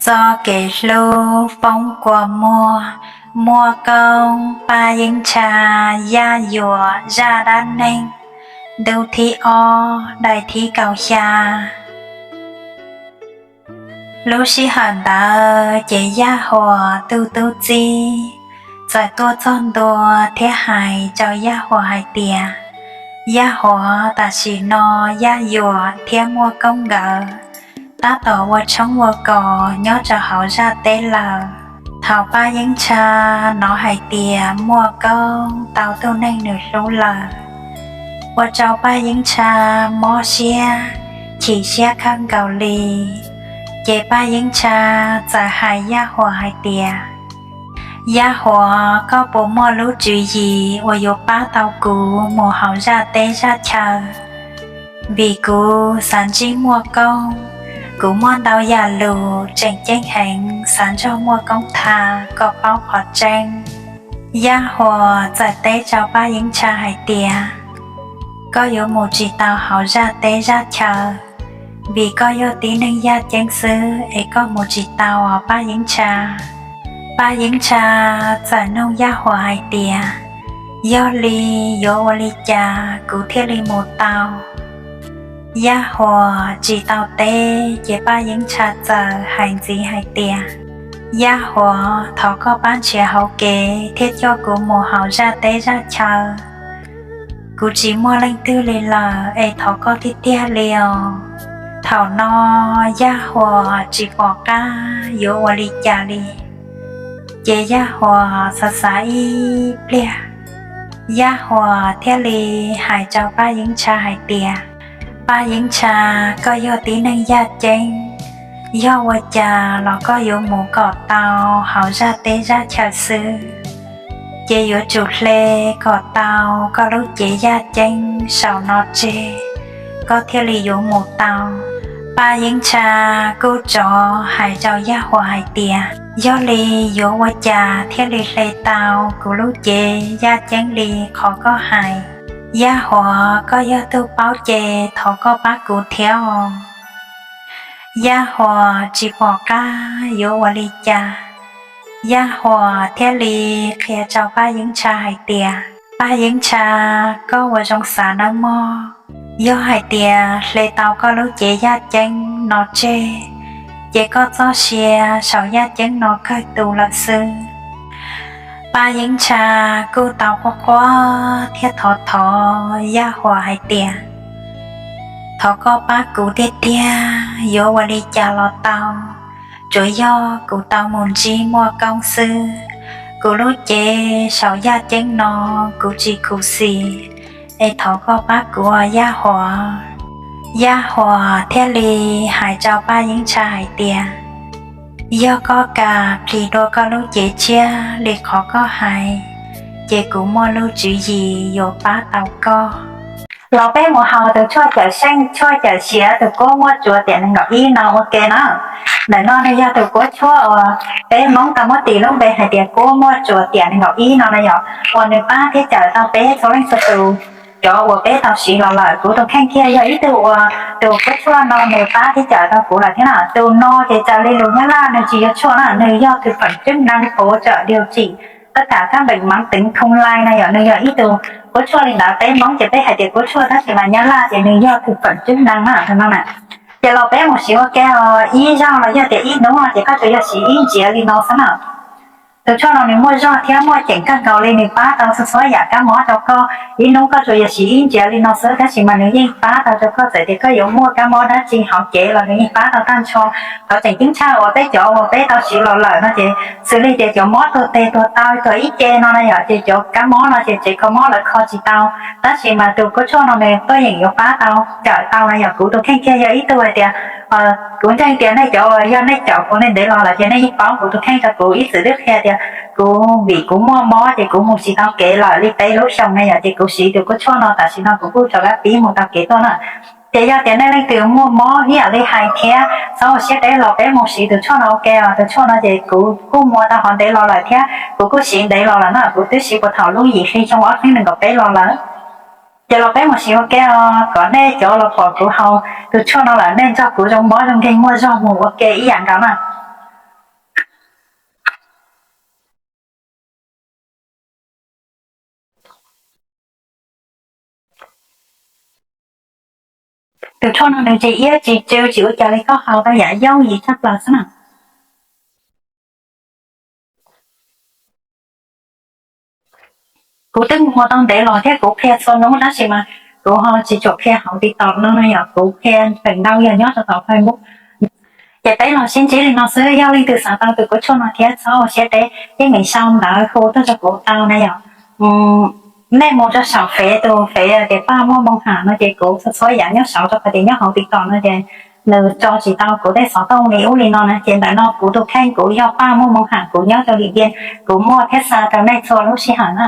Txoj kev hlub poob kua muag, Muaj Koob, Paj Yeeb Ntsha, Yaj Yuam, Zaj Dab Neeg, ntu thib ob, daim thib kaum xya. Lub sij hawm ntawd ces Yaj Huas tug tub txib txawm tuaj txog ntua thiab hais rau Yaj Huas hais tias, Yaj Huas, tam sim no Yaj Yuam thiab Muaj Koob nkawd tab tom ua tshoob ua kos nyob rau hauv zaj teb lawm. Thaum Paj Yeeb Ntsha hnov hais tias Muaj Koob tau tus neeg nws hlub lawm, ua rau Paj Yeeb Ntsha mob siab, chim siab kawg nkaus li. Ces Paj Yeeb Ntsha txawm hais Yaj Huas hais tias, Yaj Huas, koj puas muaj lub tswv yim uas yuav pab tau kuv mus hauv zaj teb zaj chaw? Vim kuv xav ntsib Muaj Koob, kuv muaj ntau yam lus tseem ceeb heev xav nrog Muaj Koob tham kom paub qhov tseeb. Yaj Huas txawm teb rau Paj Yeeb Ntsha hais tias, Koj yuav mus tsis tau hauv zaj teb zaj chaw, vim koj yog tib neeg yaj ceeb xwb es koj mus tsis tau os Paj Yeeb Ntsha. Paj Yeeb Ntsha txawm nug Yaj Huas hais tias, Yog li yuav ua li cas kuv thiaj li mus tau? Yaj Huas tsis tau teb ces Paj Yeeb Ntsha txawm hais ntxiv hais tias, Yaj Huas, thov koj pab nrhiav hauv kev thiab coj kuv mus hauv zaj teb zaj chaw. Kuv tsis muaj leej twg li lawm es thov koj tiag tiag li os. Thaum no Yaj Huas tsis pom qab yuav ua li cas li, ces Yaj Huas xav xav ib pliag, Yaj Huas thiaj li hais rau Paj Yeeb Ntsha hais tias, Paj Yeeb Ntsha, koj yog tib neeg yaj ceeb, yog ua cas los koj yuav mus kom tau hauv zaj teb zaj chaw xwb, ces yuav tsum hle kom tau koj lub cev yaj ceeb saum no tseg, koj thiaj li yuav mus tau. Paj Yeeb Ntsha kuj rov hais rau Yaj Huas hais tias, Yog li yuav ua cas thiaj li hle tau kuv lub cev yaj ceeb li qhov koj hais? Yaj Huas, koj yog tug paub ces thov koj pab kuv thiab os. Yaj Huas tsis pom qab yuav ua li cas, Yaj Huas thiaj li qhia rau Paj Yeeb Ntsha hais tias, Paj Yeeb Ntsha, koj ua zoo xav nawb mog. Yog hais tias hle tau koj lub cev yaj ceeb no tseg, ces koj txoj sia saum yaj ceeb no kawg tu lawm xwb. Paj Yeeb Ntsha kuj tau quaj quaj thiab thov thov Yaj Huas hais tias, Thov koj pab kuv tiag tiag, yuav ua li cas los tau, tsuav yog kuv tau mus ntsib Muaj Koob xwb. Kuv lub cev saum yaj ceeb no kuv tsis khuv xim, es thov koj pab kuv os Yaj Huas. Yaj Huas thiaj li hais rau Paj Yeeb Ntsha hais tias, Yog koj kam plhis dua koj lub cev tshiab li qhov koj hais, ces kuv muaj lub tswv yim yuav pab tau koj. Los peb mus haus tus tshuaj cawm seej, tshuaj cawm siav tus kuab muaj tsuas tiam nees nkaum ib no ua ke na. Ntawm no nws yog tus kuab tshuaj uas peb Hmoob tau muab tis lub npe hais tias kuab muaj tsuas tiam nees nkaum ib no na yom, uas nws pab thiab cawm tau peb txhua leej txhua tus. Cov uas peb tau siv los lawm, kuv tus kheej kiag yog ib tug uas tus kuab tshuaj no nws pab thiab cawm tau kuv lawm thiab na. Tus no ces raws li lus Nyab Laj nws tsis yog tshuaj na, nws yog thực phẩm chức năng hỗ trợ điều trị tất cả các bệnh mãn tính không lây na yom, nws yog ib tug kuab tshuaj li ntawd. Peb Hmoob ces peb hais tias kuab tshuaj, tab sis mas Nyab Laj ces nws yog thực phẩm chức năng na, no na. Ces los peb mus siv ua ke os, ib zaug los yog tias ib hnub no ces koj tsuas yog siv ib ntsiav li no xwb na. Tus tshuaj no nws muaj zog thiab muaj ceem kawg nkaus li, nws pab tau txhua txhua yam kab mob rau koj. Ib hnub koj tsuas yog siv ib ntsiav li no xwb, tab sis mas nws yeej pab tau rau koj, txawm tias koj yuav muaj kab mob dab tsi hauv cev los nws yeej pab tau tag nrho. Qhov tseem ceeb tshaj uas peb cov uas peb tau siv los lawm no ces xws li tias cov mob tuag tes tuag taw tuag ib ce no na yom, ces cov kab mob no ces tsev kho mob lawv kho tsis tau, tab sis mas tus kuab tshuaj no nws tuaj yeem yuav pab tau cawm tau na yom. Kuv tus kheej kiag yog ib tug hais tias, kuv ntseeg tias nej cov uas yog nej caum kuv nej ntev los lawm ces nej yeej paub kuv tus kheej rau kuv ib txwm twb qhia tias kuv vim kuv muaj mob ces kuv mus tsis tau kev lawm li peb lub xyoo na yom, ces kuv siv tus kuab tshuaj no tam sim no kuv kuj rov qab pib mus tau kev tuaj na. Ces yog tias nej leej twg muaj mob ib yam li hais thiab txhob ua siab deb los peb mus siv tus tshuaj no ua ke os. Tus tshuaj no ces kuv kuj muaj tau qhov ntev los lawm thiab kuv kuj siv ntev los lawm na, kuv twb siv puag thaum lub yim hli xyoo ob txhiab nees nkaum peb los lawm. Ces los peb mus siv ua ke os, kom nej cov los pom kuv haus tus tshuaj no lawm nej nrog kuv zoo mob zoo nkeeg muaj zog mus ua ke ib yam nkaus na. Tus tshuaj no nws tsis iab tsis tsw tsis ua cas li, koj haus tau yam yooj yim tshaj plaws xwb na. Kuv twb mus ua tau ntev los thiab kuv qhia txhua hnub tab sis mas kuv ho tsis tshua qhia hauv TikTok no no yom, kuv qhia feem ntau yog nyob rau tom Facebook. Ces peb los sib ntsib li no xwb, yog leej twg xav tau tus kua tshuaj no thiab txhob ua siab deb, yeej meem sau ntawv hu tuaj rau kuv tau na yom. Nej mus rau saum fev, tus fev tias Paj Muaj Moo Ham no ces kuv txhua txhua yam nyob saud rau qhov tias nyob hauv TikTok no ces nws tso tsis tau kuv tej xov tooj li ub li no na, ces ntawm no kuv tus kheej kuv yog Paj Muaj Moo Ham, kuv nyob rau Lim Diam, kuv muaj thiab xa rau nej txhua lub sij hawm na.